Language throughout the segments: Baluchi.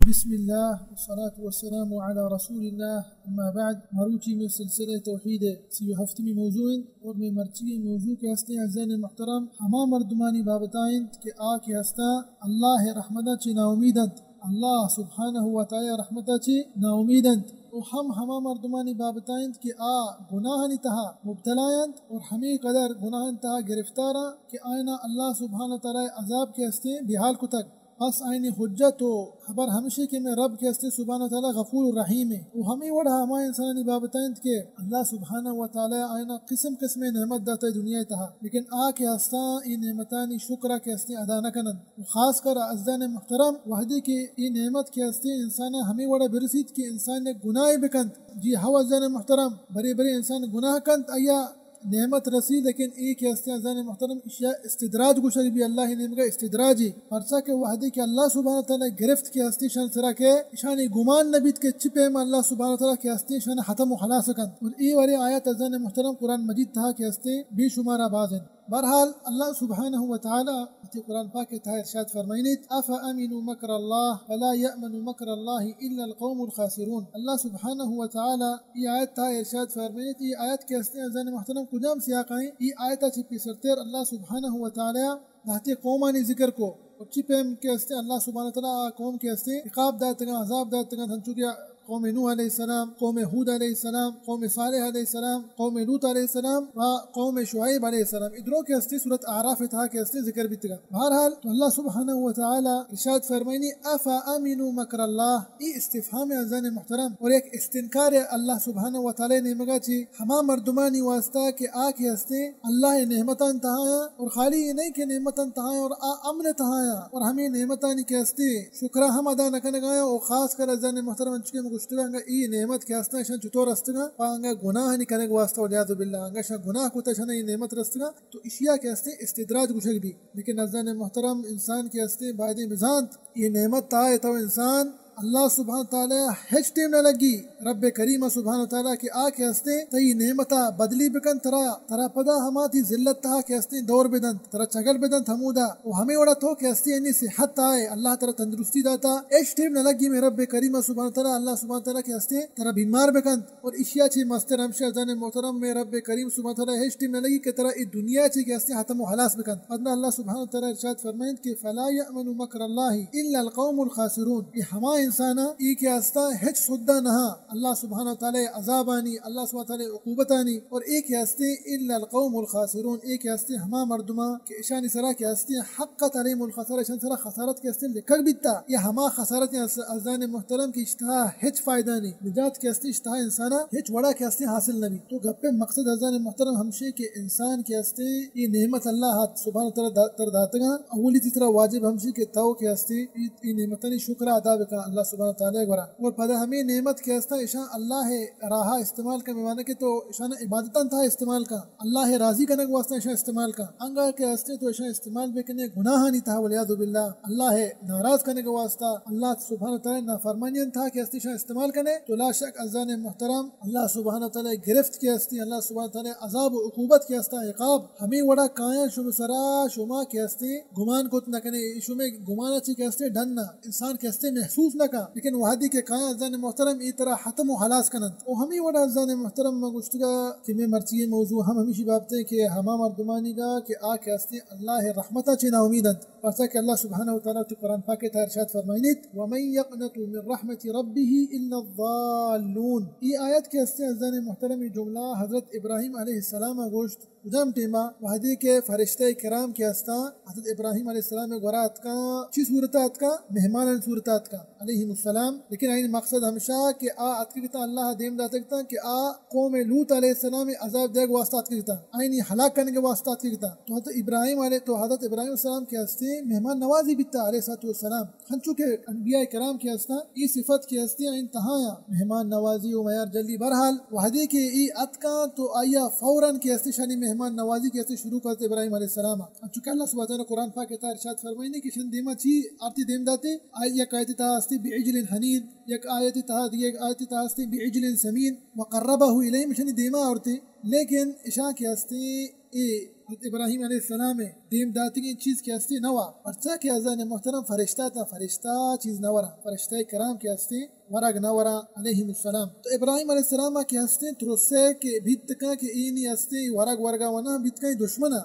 بسم اللہ والصلاة والسلام علی رسول اللہ، اما بعد۔ مروچی میں سلسلہ توحید سی و ہفتمی موضوع انت اور میں مرچی موضوع کہ ہستیں عزیزان محترم ہما مردمانی بابتا انت کہ آ کہ ہستاں اللہ رحمتا چی ناامید انت، اللہ سبحانہ و تعالی رحمتا چی ناامید انت، و ہم ہما مردمانی بابتا انت کہ آ گناہانی تہا مبتلا انت اور ہمیں قدر گناہانی تہا گرفتاراں کہ آئینا اللہ سبحانہ و تعالی عذاب کہ ہستیں بحال کتگ۔ پس آئینی حجت و خبر ہمشی کہ میں رب کہ ہستیں سبحانہ و تعالی غفور و رحیم ہے۔ و ہمیں وڑا ہما انسانی بابت انت کہ اللہ سبحانہ و تعالی آئینا قسم قسم نعمت داتا دنیا تہا، لیکن آ کہ ہستاں ای نعمتانی شکر کہ ہستیں ادا نہ کنند۔ و خاص کر عزیزان محترم، وحدی کہ ای نعمت کہ ہستیں انسان ہمیں وڑا برسیت کہ انسان گناہ بکنت، جی ہو عزیزان محترم، برے برے انسان گناہ کنت، آیا نعمت رسی، لیکن اے کہ ہستیں عزیزان محترم، اشیا استدراج گوشگ بی، اللہ نیمگا استدراجی۔ پرچا کہ وحدی کہ اللہ سبحانہ تعالی گرفت کہ ہستیں شان سرا کہ اشانی گمان نبیت کہ چی پیم اللہ سبحانہ تعالی کہ ہستیں شان ختم و خلاص کنت۔ اور اے وڑیں آیات عزیزان محترم قرآن مجید تہا کہ ہستیں بے شمارا باز انت۔ بہرحال اللہ سبحانہ و تعالی وتی قرآن پاک تہا ارشاد فرمائنیت، افامنوا مکر اللہ فلا یأمن مکر اللہ الا القوم الخاسرون۔ اللہ سبحانہ و تعالی ای آیت تہا ارشاد فرمائیت، ای آیت کہ ہستیں عزیزان محترم کجام سیاق ہیں؟ ای آیت چی پیسرتر اللہ سبحانہ و تعالی لہتے قومانی ذکر کو، اور چی پیم کہ ہستیں اللہ سبحانہ و تعالی آ قوم کہ ہستیں عقاب داتگاں، عذاب داتگاں، ہنچو کہ قوم نوح علیہ السلام، قوم ہود علیہ السلام، قوم صالح علیہ السلام، قوم لوط علیہ السلام و قوم شعیب علیہ السلام۔ ادرو کہ ہستیں سورت اعراف تہا کہ ہستیں ذکر بیتگا۔ بہرحال تو اللہ سبحانہ و تعالی ارشاد فرمائنی، افامنوا مکر اللہ، ای استفہام عزیزان محترم اور یک استنکار اللہ سبحانہ و تعالی نیمگا چی ہما مردمانی واسطہ کہ آ کہ ہستیں اللہ نعمتان تہایاں اور خالی یہ نہیں کہ نعمتان تہایاں اور آ امن تہایاں اور ہمیں نعمتانی کہ ہستیں شکرا ہم ادا نہ کنگایاں۔ اور خاص کر عزیزان محترم انچکے میں گشتگا انگا ای نعمت کہ ہستاں اشان چطور رستگا پا انگا گناہانی کنگ واسطہ، والعیاذ باللہ، انگا اشان گناہ کتا اشان ای نعمت رستگا۔ تو اشیا کہ ہستیں استدراج گوشگ بی۔ لیکن عزیزان محترم، انسان کہ ہستیں بایدیں بزانت، یہ نعمت تہا تو انسان اللہ سبحانہ تعالی ہچ ٹیم نہ لگی۔ رب کریم سبحانہ تعالی کہ آ کہ ہستیں تئی نعمتا بدلی بکن، ترا، ترا پدا ہما تی ذلت تہا کہ ہستیں دور بدنت، ترا چگل بدنت ہمودا۔ و ہمیں وڑا تو کہ ہستیں انی صحت تہا ئے، اللہ ترا تندرستی داتا، ہچ ٹیم نہ لگی میں رب کریم سبحانہ تعالی، اللہ سبحانہ تعالی کہ ہستیں ترا بیمار بکنت۔ اور اشیا چی مستر ہمشہ عزیزان محترم، میں رب کریم سبحانہ تعالی ہچ ٹیم نہ لگی کہ ترا ای دنیا چی کہ ہستیں ختم و خلاص بکنت۔ پدا اللہ سبحانہ تعالی ارشاد فرمائنت کہ فلا یأمن مکر اللہ الا القوم الخاسرون۔ یہ ہما انسانا ای کہ ہستاں ہچ سدا نہا اللہ سبحانہ تعالی عذابانی، اللہ سبحانہ تعالی عقوبتانی، اور ای کہ ہستیں الا القوم الخاسرون، ای کہ ہستیں ہما مردماں کہ اشانی سرا کہ ہستیں حقت علیہم الخسارہ، اشان سرا خسارت کہ ہستیں لکھگ بیتا۔ یہ ہما خسارت ہیں عزیزان محترم کہ اشتہا ہچ فائدہ نہیں، نجات کہ ہستیں اشتہا انسانا ہچ وڑا کہ ہستیں حاصل نبی۔ تو گپے مقصد عزیزان محترم ہمشے کہ انسان کہ ہستیں یہ نعمت اللہ ہات سبحانہ تعالی دا-، تر داتگاں، اولی تی ترا واجب ہمشے کہ تو کہ ہستیں یہ، یہ نعمتانی شکر ادا بکن اللہ سبحانہ تعالی گورا۔ اور پدا ہمیں نعمت کہ ہستاں اشان اللہ راہا استعمال کن، بمعنی کہ تو اشان عبادتان تہا استعمال کن۔ اللہ ء راضی کنگ واسطہ اشاں استعمال کن۔ انگا کہ ہستیں تو اشاں استعمال بکنے گناہانی تہا، والعیاذ باللہ، اللہ ء ناراض کنگ واسطہ، اللہ سبحانہ و تعالی نافرمانیاں تہا کہ ہستیں اشاں استعمال کنے، تو لا شک عزیزان محترم، اللہ سبحانہ و تعالی گرفت کہ ہستیں، اللہ سبحانہ و تعالی عذاب و عقوبت کہ ہستاں، عقاب ہمیں وڑا کایاں شما سرا، شما کہ ہستیں گمان کت نہ کنے، شما گمان چی کہ ہستیں ڈن نہ۔ انسان کہ ہستیں محسوس نہ کن، لیکن وہدی کہ کایاں عزیزان محترم ای ترا ختم و خلاص کننت۔ و ہمیں وڑا عزیزان محترم ما گوشتگا کہ میں مرچی موضوع ہم ہمیشی بابتیں کہ ہما مردمانی گا کہ آ کہ ہستیں اللہ رحمتا چی ناامید انت۔ پرچا کہ اللہ سبحانہ و تعالی وتی قرآن پاک تہا ارشاد فرمائنیت، ومن یقنط من رحمت ربه الا الضالون۔ ای آیت کہ ہستیں عزیزان محترم، ای جملہ حضرت ابراہیم علیہ السلام گوشت۔ کجام ٹیما؟ وہدے کہ فرشتہ کرام کہ ہستاں، حضرت ابراہیم علیہ السلام گورا اتکاں، چی صورتا اتکاں؟ مہمانانی صورتا اتکاں، علیہم السلام۔ لیکن آئین مقصد ہمشا کہ آ اتکگتاں، اللہ دیم داتگتاں کہ آ قوم لوط علیہ السلام عذاب دیگ واسطہ اتکگتاں، آئینی ہلاک کنگ واسطہ اتکگتاں۔ تو حضرت ابراہیم علیہ، تو حضرت ابراہیم السلام کہ ہستیں مہمان نوازی بیتا علیہ الصلوۃ والسلام۔ ہنچو کہ انبیاء کرام کہ ہستاں، ای صفت کہ ہستیں آئین تہایاں، مہمان نوازی و میار جلی۔ بہرحال، وہدے کہ ای اتکاں تو آئیا فوراً کہ ہستیں شانی مہمان نوازی کہ ہستیں شروع کرتے ابراہیم علیہ السلام۔ ہنچو کہ اللہ سبحانہ و تعالی قرآن پاک تہا ارشاد فرمائنی کہ شن دیما چی آرتی دیم داتے، آئی یک آیت تہا ہستیں بعجل حنین، یک آیت تہا، دیگہ یک آیت تہا ہستیں بعجل سمین وقربه الیہم، شنی دیما آورتے، لیکن اشاں کہ ہستیں اے حضرت ابراہیم علیہ السلام ءِ دیم داتگیں چیز کہ ہستیں نہ وا، پرچا کہ عزیزان محترم فرشتہ تا، فرشتہ چیز نہ وراں، فرشتہ کرام کہ ہستیں ورگ نہ وراں علیہم السلام۔ تو ابراہیم علیہ السلام کہ ہستیں ترسے کہ بیت کن کہ اینی ہستیں ورگ ورگا ونا بیت کن دشمنا،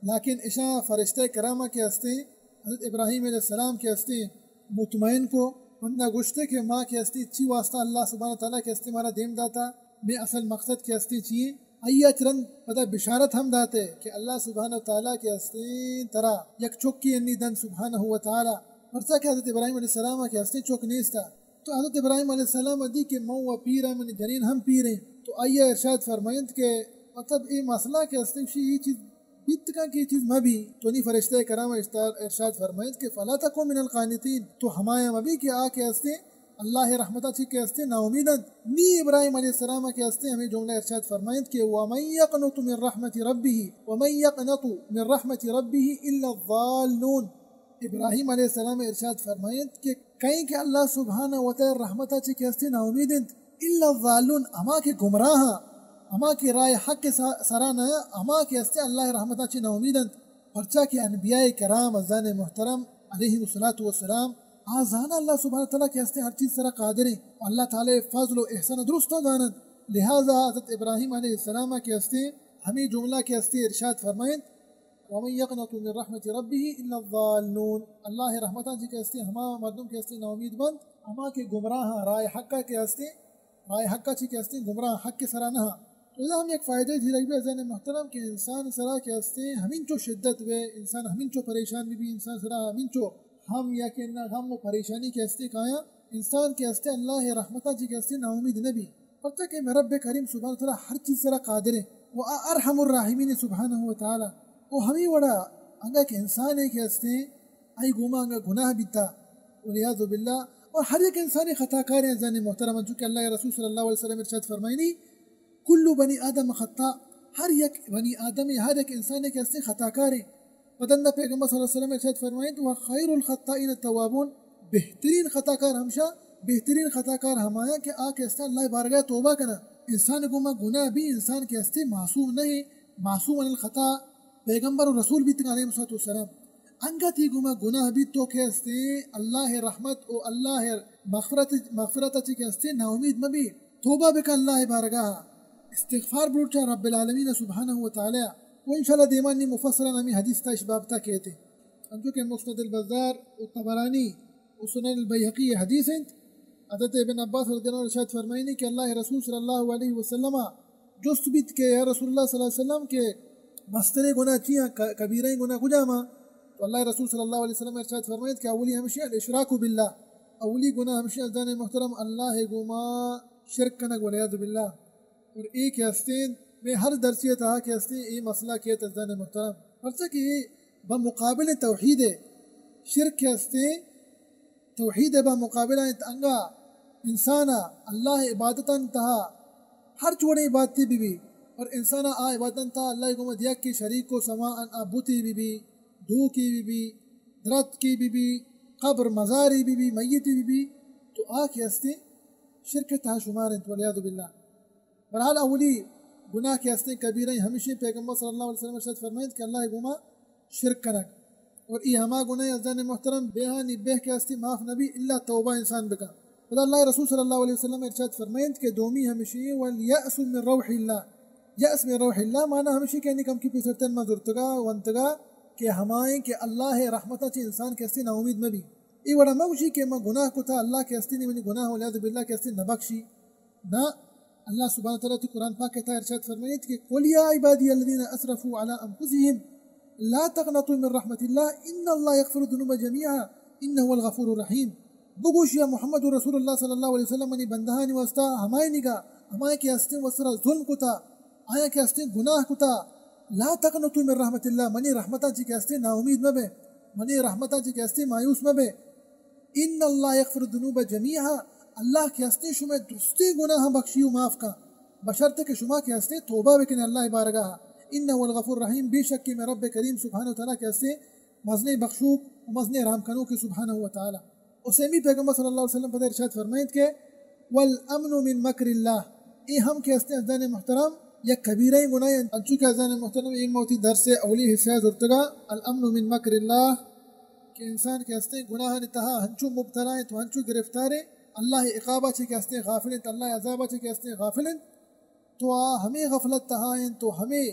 لیکن اشاں فرشتہ کرام کہ ہستیں حضرت ابراہیم علیہ السلام کہ ہستیں مطمئن کو، بندہ گوشتے کہ ما کہ ہستیں چی واسطہ اللہ سبحانہ تعالیٰ کہ ہستیں مارا دیم داتا، میں اصل مقصد کہ ہستیں چی ہیں۔ آئی ءَ چہ رند پدا بشارت ہم داتے کہ اللہ سبحانہ و تعالیٰ کہ ہستیں ترا یک چکی انی دن سبحانہ و تعالیٰ، پرچا کہ حضرت ابراہیم علیہ السلام کہ ہستیں چک نیستا۔ تو حضرت ابراہیم علیہ السلام دی کہ من و پیریں، منی جنین ہم پیریں۔ تو آئی ءَ ارشاد فرمائنت کہ مطلب اے مسئلہ کہ ہستیں شی یہ چیز بیت کن کہ یہ چیز مہ بی۔ تو نی فرشتہ کرام اشتار ارشاد فرمائنت کہ فلا تکن من القانطین، تو ہمایا مہ بی کہ آ کہ ہستیں اللہ رحمتا چی کہ ہستیں ناامید انت۔ نی ابراہیم علیہ السلام کہ ہستیں ہمیں جملہ ارشاد فرمائنت کہ ومن یقنط من رحمت ربه ومن یقنط من رحمت ربه الا الضالون۔ ابراہیم علیہ السلام ارشاد فرمائنت کہ کہیں کہ اللہ سبحانہ و تعالیٰ رحمتا چی کہ ہستیں ناامید انت، الا الضالون، ہما کہ گمراہ، ہما کہ راہ حق سا-، سرا نہ، ہما کہ ہستیں اللہ رحمتا چی ناامید انت۔ پرچا کہ انبیاء کرام عزیزان محترم علیہم الصلاۃ والسلام، آ زانا اللہ سبحانہ تعالیٰ کہ ہستیں ہر چیز سرا قادر ہیں، اللہ تعالیٰ فضل و احسان درستاں زاننت۔ لہذا حضرت ابراہیم علیہ السلام کہ ہستیں ہمیں جملہ کہ ہستیں ارشاد فرمائنت، ومن یقنط من رحمت ربه الا الضالون، اللہ رحمتاں چی کہ ہستیں ہما مردم کہ ہستیں ناامید بنت، ہما کہ گمراہ، راہ حقا کہ ہستیں، راہ حقا چی کہ ہستیں گمراہ، حق سرا نہ۔ تو ادا ہم یک فائدہ تھی لگ بی عزیزان محترم کہ انسان سرا کہ ہستیں ہمینچو شدت بے، انسان ہمینچو پریشان بی، بی انسان سرا ہمینچو ہم یا کہ نہ غم و پریشانی کہ ہستیں کایا، انسان کہ ہستیں اللہ رحمتاں چی کہ ہستیں ناامید نہ بی۔ پرچا کہ رب کریم سبحانہ و تعالیٰ ہر چیز سرا قادر ہے، و آ ارحم الراحمین سبحانہ و تعالیٰ۔ و ہمیں وڑا انگا کہ انسان ہے کہ ہستیں آئی گوما انگا گناہ بیتا، والعیاذ باللہ۔ اور ہر یک انسان خطا کار ہیں عزیزان محترم، چونکہ اللہ رسول صلی اللہ علیہ وسلم ارشاد فرمائنی، کل بنی آدم خطاء، ہر یک بنی آدم، ہر یک انسان کہ ہستیں خطا کار ہیں۔ پدندا پیغمبر صلی اللہ علیہ وسلم ارشاد فرمائنت، وخیر الخطائین التوابون، بہترین خطا کار ہمشا، بہترین خطا کار ہمایا کہ آ کہ ہستیں اللہ بارگاہ توبہ کنا۔ انسان گوما گناہ بی، انسان کہ ہستیں معصوم نہیں، معصوم عن الخطا پیغمبر و رسول بیتگ علیہ الصلوۃ والسلام۔ انگت ہی گوما گناہ بیت تو کہ ہستیں اللہ رحمت و اللہ مغفرت، مغفرت چی کہ ہستیں ناامید مہ بی۔ توبہ بکن اللہ بارگاہ، استغفار بلوٹ چا رب العالمین سبحانہ و تعالی۔ و انشاءاللہ دیمان نی مفصلا ہمیں حدیث تا اش بابتا کہتے۔ انچو کہ مسند البزار و طبرانی و سنن البیہقی حدیث انت۔ حضرت ابن عباس رضی اللہ عنہ ارشاد فرمائنی کہ اللہ رسول صلی اللہ علیہ وسلم جست بیت کہ یا رسول اللہ صلی اللہ علیہ وسلم کہ مستریں گناہ چی ہیں، ک-، کبیرہ گناہ کجام ہیں؟ تو اللہ رسول صلی اللہ علیہ وسلم ارشاد فرمائیت کہ اولی ہمشی الاشراک باللہ، اولی گناہ ہمشی عزیزان محترم اللہ گوما شرک کنگ والعیاذ باللہ۔ اور اے کہ ہستیں، میں ہر درسی تہا کہ ہستیں، اے مسئلہ کہ عزیزان محترم، پرچہ کہ اے بمقابل توحید ہے، شرک کہ ہستیں، توحید ءِ با مقابلہ انت۔ انگا انسان ءَ اللہ ءِ عبادتانی تہا ہر چوڑیں عبادتے بہ بی، اور انسان ءَ آ عبادتانی تہا اللہ ءِ گوما دیکے شریک کو، سواء آ بتے بہ بی، دوکے بہ بی، درتکے بہ بی، قبر مزارے بہ بی، میتے بہ بی، تو آ کہ ہستیں شرک ءِ تہا شمار انت، والعیاذ باللہ۔ بہرحال، اولی گناہ کہ ہستیں کبیرہ، ہمیشی پیغمبر صلی اللہ علیہ وسلم ارشاد فرمائیت کہ اللہ ءِ گوما شرک کنگ۔ اور ای ہما گناہ عزیزان محترم، بہانی بہ کہ ہستی معاف نبی، الا توبہ انسان بکن۔ پدا اللہ رسول صلی اللہ علیہ وسلم ارشاد فرمائیت کہ دومی ہمیشی، والیأس من روح اللہ۔ یأس من روح اللہ معنی ہمیشی کہ یعنی کم کی پیسرتن ما زرتگا، ونتگا کہ ہمائیں کہ اللہ ءِ رحمتاں چہ انسان کہ ہستی ناامید مبی۔ ای وڑا مگوشی کہ ما گناہ کتا، اللہ کہ ہستی نی منی گناہ والعیاذ باللہ کہ ہستی نبخشی۔ نہ، اللہ سبحانہ وتعالی تی قرآن پاک ءِ تہا ارشاد فرمائیت کہ قل یا عبادی الذین اسرفوا علی انفسهم لا تقنطوا من رحمت اللہ ان اللہ یغفر الذنوب جمیعا انہ هو الغفور الرحیم۔ بگوش یا محمد رسول اللہ صلی اللہ علیہ وسلم، منی بندہانی واسطہ ہمائینگا، ہمائیں کہ ہستیں وسرا ظلم کتا، آیا کہ ہستیں گناہ کتا، لا تقنطوا من رحمت اللہ، منی رحمتاں چی کہ ہستیں ناامید مبے، منی رحمتاں چی کہ ہستیں مایوس مبے۔ ان اللہ یغفر الذنوب جمیعا، اللہ کہ ہستیں شمئے درستیں گناہاں بخشی و معاف کا، بشرط کہ شما کہ ہستیں توبہ بکنے اللہ بارگاہ۔ انہ هو الغفور الرحیم، بے شک کہ مئے رب کریم سبحانہ و تعالی کہ ہستیں مزنیں بخشوک و مزنیں رحم کنوک سبحانہ و تعالی۔ و سیمی پیغمبر صلی اللہ علیہ وسلم پدا ارشاد فرمائیت کہ والامن من مکر اللہ، اے ہم کہ ہستیں عزیزان محترم یک کبیرہ گناہ، انچو کہ عزیزان محترم، اے ما وتی درس اولی حصہ زرتگا، الامن من مکر اللہ، کہ انسان کہ ہستیں گناہانی تہا ہنچو مبتلا انت و ہنچو گرفتار انت، اللہ عقابا چہ کہ ہستیں غافل انت، اللہ عذابا چہ کہ ہستیں غافل انت، تو آ ہمے غفلت تہا انت و ہمے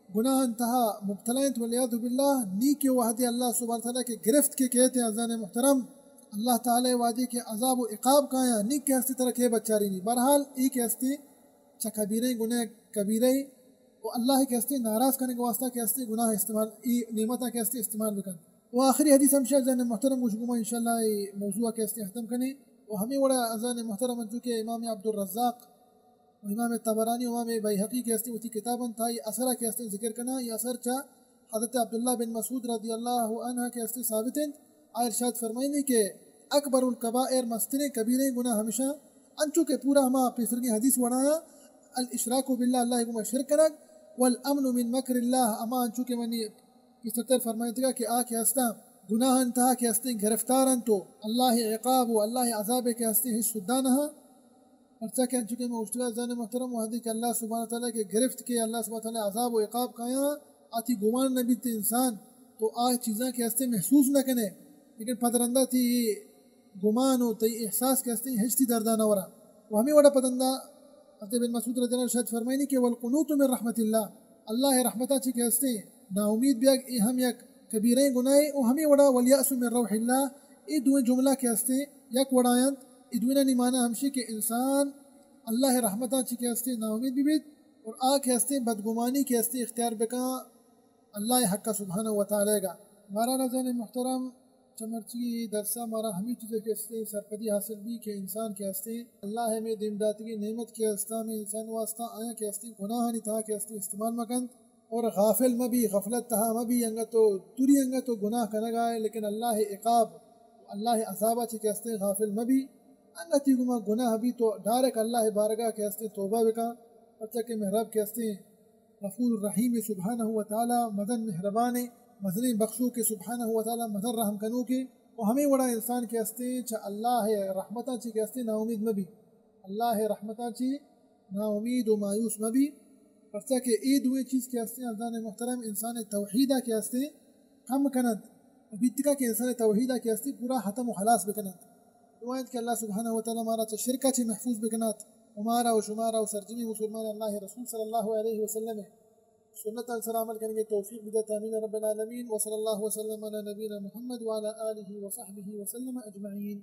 گناہان تہا مبتلا انت، والعیاذ باللہ۔ نی کہ وہدے اللہ سبحانہ تعالی کہ گرفت کہ کیت عزیزان محترم، اللہ تعالی وہدے کہ عذاب و عقاب کایاں، نی کہ ہستی ترا کے بچارینی؟ بہرحال، اے کہ ہستی چہ کبیریں گناہ کبیرہ و اللہ کہ ہستی ناراض کنگ واسطہ کہ ہستی گناہ استعمال، اے نعمتاں کہ ہستی استعمال بکن۔ و آخری حدیث ہمشہ عزیزان محترم، گوش گما انشاءاللہ اے موضوع کہ ہستی ختم کنیں۔ و ہمیں وڑا عزیزان محترم، انچو کہ امام عبدالرزاق و امام طبرانی و امام بیہقی کہ ہستی وتی کتاباں تہا اے اثرا کہ ہستی ذکر کنا، اے اثر چہ حضرت عبداللہ بن مسعود رضی اللہ عنہ کہ ہستی ثابت انت، آ ارشاد فرمائنی کہ اکبر الکبائر، مستریں کبیریں گناہ ہمشہ، انچو کہ پورا ہما پیسرگیں حدیث وڑایا، الاشراک باللہ، اللہ گما شرک کنگ، والامن من مکر اللہ، ہما انچو کہ منی پیسرتر فرمائنتگا کہ آ کہ ہستاں گناہان تہا کہ ہستیں گرفتار انت و اللہ عقاب و اللہ عذاب کہ ہستیں ہچ سدھا نہ، پرچا کہ انچو کہ ما گوشتگا عزیزان محترم، وہدے کہ اللہ سبحانہ تعالی کہ گرفت کہ اللہ سبحانہ تعالی عذاب و عقاب کایاں، آتی گمان نہ بیت انسان، تو آ چیزاں کہ ہستیں محسوس نہ کنے، لیکن پد رندا تی گمان و تئی احساس کہ ہستیں ہچ تی دردا نہ ورا۔ و ہمیں وڑا پدندا حضرت ابن مسعود رضی اللہ عنہ ارشاد فرمائنی کہ والقنوط من رحمت اللہ، اللہ رحمتاں چی کہ ہستیں ناامید بیگ، اے ہم یک کبیریں گناہے۔ و ہمیں وڑا والیأس من روح اللہ، اے دوئیں جملہ کہ ہستیں یک وڑا انت، اے دوئینانی معنی ہمشی کہ انسان اللہ رحمتاں چی کہ ہستیں ناامید بہ بیت اور آ کہ ہستیں بدگمانی کہ ہستیں اختیار بکاں اللہ حق سبحانہ و تعالی گا۔ مارا عزیزان محترم، چہ مرچی درسا مارا ہمیں چیز کہ ہستیں سرپدی حاصل بی کہ انسان کہ ہستیں اللہ ہمیں دیم داتگی نعمت کہ ہستاں ہمیں انسان واسطہ آیاں کہ ہستیں گناہانی تہا کہ ہستیں استعمال مکنت اور غافل مہ بی، غفلت تہا مہ بی، انگت و توری انگت و گناہ کنگا ہے، لیکن اللہ عقاب، اللہ عذابا چی کہ ہستیں غافل مہ بی، انگتی گما گناہ بی تو ڈائریکٹ اللہ بارگاہ کہ ہستیں توبہ بکا، پرچا کہ مہراب کہ ہستیں غفور الرحیم سبحانہ و تعالی، مزن مہربانے، مزنیں بخشوکے سبحانہ و تعالی، مزن رحم کنوکے۔ و ہمیں وڑا انسان کہ ہستیں چہ اللہ رحمتاں چی کہ ہستیں ناامید مہ بی، اللہ رحمتاں چی ناامید و مایوس مہ بی، پرچا کہ اے دوئیں چیز کہ ہستیں عزیزان محترم انسان توحیدا کہ ہستیں کم کننت و بیتگا کہ انسان توحیدا کہ ہستیں پورا ختم و خلاص بکننت۔ دعا انت کہ اللہ سبحانہ و تعالی مارا چہ شرکا چہ محفوظ بکنات و مارا و شمارا و سرجمی مسلمان اللہ رسول صلی اللہ علیہ وسلم سنتاں سر عمل کنگے توفیق بدات۔ آمین رب العالمین۔ وصلی اللہ وسلم علی نبینا محمد وعلی آلہ وصحبہ وسلم اجمعین۔